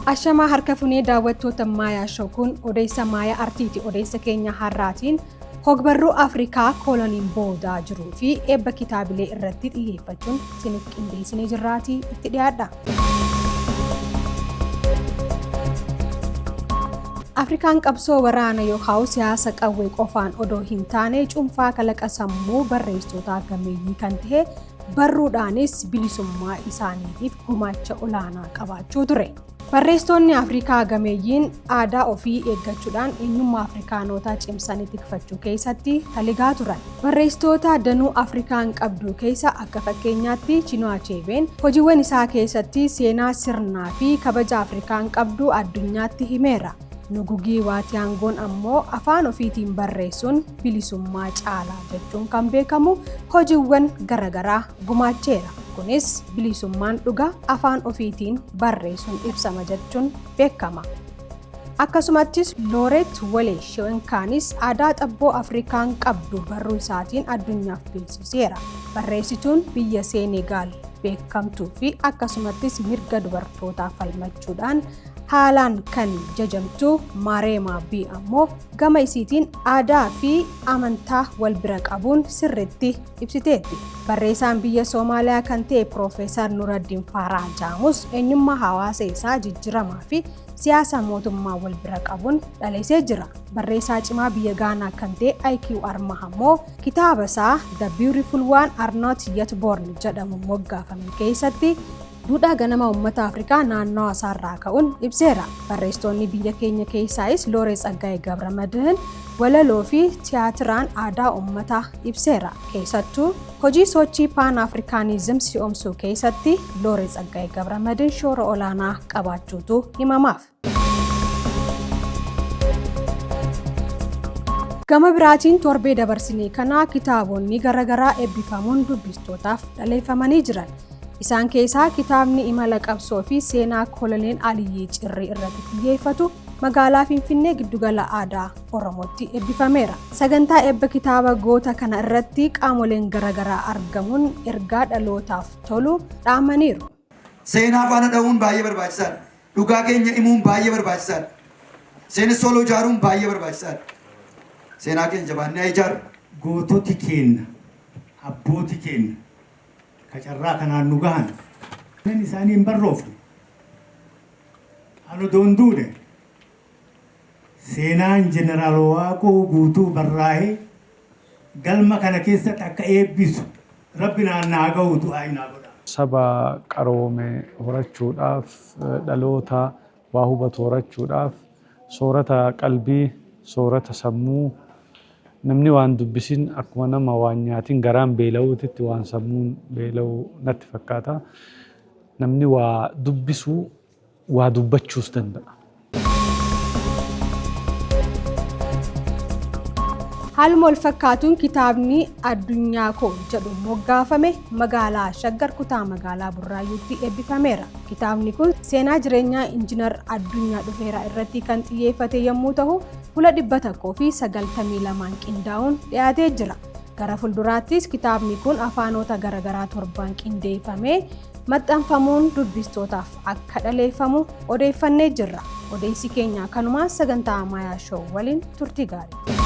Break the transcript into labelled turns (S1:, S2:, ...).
S1: Ashamaa harka funee daawwattoota Maayaa Show kun odeessa Maayaa Artiiti. Odeessa keenya har'aatiin hogbarruu Afrikaa kooloniin boodaa jiruu fi eebba kitaabilee irratti xiyyeeffachuun isiniif qindeessinee jirraatii itti dhiyaadha. Afrikaan qabsoo waraana yookaan siyaasa qawwee qofaan odoo hin taane cuunfaa kalaqa sammuu barreessitootaa gameeyyii kan ta'e barruudhaanis bilisummaa isaaniitiif gumaacha olaanaa qabaachuu ture. Barreessitoonni Afrikaa gameeyyiin aadaa ofii eeggachuudhaan eenyummaa Afrikaanootaa cimsanii tikfachuu keessatti taligaa turan. Barreessitoota danuu Afrikaan qabdu keessa akka fakkeenyaatti Chinua Achebeen hojiiwwan isaa keessatti seenaa sirnaa fi kabaja Afrikaan qabdu addunyaatti himeera. Ngũgĩ wa Thiong'oon ammoo afaan ofiitiin barreessuun bilisummaa caalaa jechuun kan beekamu hojiiwwan garaagaraa gumaacheera. Kunis bilisummaan dhugaa afaan ofiitiin barreessuun ibsama jechuun beekama. Akkasumattis Looreet Wole Soyinkaanis aadaa xabboo Afrikaan qabdu barruu isaatiin addunyaaf beeksiseera. Barreessituun biyya Seenegaal beekamtuu fi akkasumattis mirga dubartootaa falmachuudhaan haalaan kan jajamtu Maareemaa B ammoo gama isiitiin aadaa fi amantaa wal bira qabuun sirriitti ibsiteetti. Barreessaan biyya Soomaaliyaa kan ta'e Piroofeesar Nuraddiin Faaraah Jaamus eenyummaa hawaasa isaa jijjiiramaa fi siyaasa mootummaa wal bira qabuun dhaleessee jira. Barreessaa cimaa biyya Gaanaa kan ta'e IQ Armah ammoo kitaaba isaa The Beautiful One Are Not Yet Born jedhamu moggaafame keessatti duudhaa ganama uummata Afrikaa naannawa isaarraa ka'uun ibseera. Barreessitoonni biyya keenya keessaayis Looreet Tsaggaayee Gabramadihin walaloo fi tiyaatiraan aadaa uummataa ibseera. Keessattuu hojii sochii Pan Africanism si'oomsuu keessatti Looreet Tsaggaayee Gabramadihin shoora olaanaa qabaachuutu himamaaf. Gama biraatiin torbee dabarsinee kana kitaabonni garaagaraa eebbifamuun dubbistootaaf dhaleeffamanii jiran. Isaan keessaa kitaabni imala qabsoo fi seenaa Koloneel Aliyyii Cirrii irratti xiyyeeffatu magaalaa Finfinnee giddugala aadaa Oromootti eebbifameera. Sagantaa eebba kitaaba goota kana irratti qaamoleen garaagaraa argamuun ergaa dhalootaaf tolu dhaamaniiru.
S2: Seenaa faana dha'uun baay'ee barbaachisaadha. Dhugaa keenya himuun baay'ee barbaachisaadha. Seenessa oloo ijaaruun baay'ee barbaachisaadha. Seenaa keenya jabaannee haa ijaarru.
S3: Goototi keenna, abbooti keenna ka carraa kanaan nu gahan isaanii hin barroofne. Ani odoon duune seenaan Jeneraal Waaqoo Guutuu barraa'ee galma kana keessatti akka eebbisu Rabbi naan naa gahu du'aa naa godha.
S4: Saba qaroome horachuudhaaf, dhaloota waa hubatu horachuudhaaf, soorata qalbii, soorata sammuu, namni waan dubbisin akkuma nama waan nyaatin garaan beela'uutitti waan sammuun beela'u natti fakkaata. Namni waa dubbisuu waa dubbachuus danda'a.
S1: Haaluma wal fakkaatuun kitaabni Addunyaa Koo jedhu moggaafame magaalaa Shaggar kutaa magaalaa Burraayyuutti eebbifameera. Kitaabni kun seenaa jireenyaa Injiinar Addunyaa Dhufeeraa irratti kan xiyyeeffate yommuu ta'u, fuula 192n qindaa'uun dhiyaatee jira. Gara fuulduraattis kitaabni kun afaanota garaagaraa torbaan qindeeffamee maxxanfamuun dubbistootaaf akka dhaleeffamu odeeffannee jirra. Odeessi keenya kanumaan sagantaa Maayaa Show waliin turtii gaarii.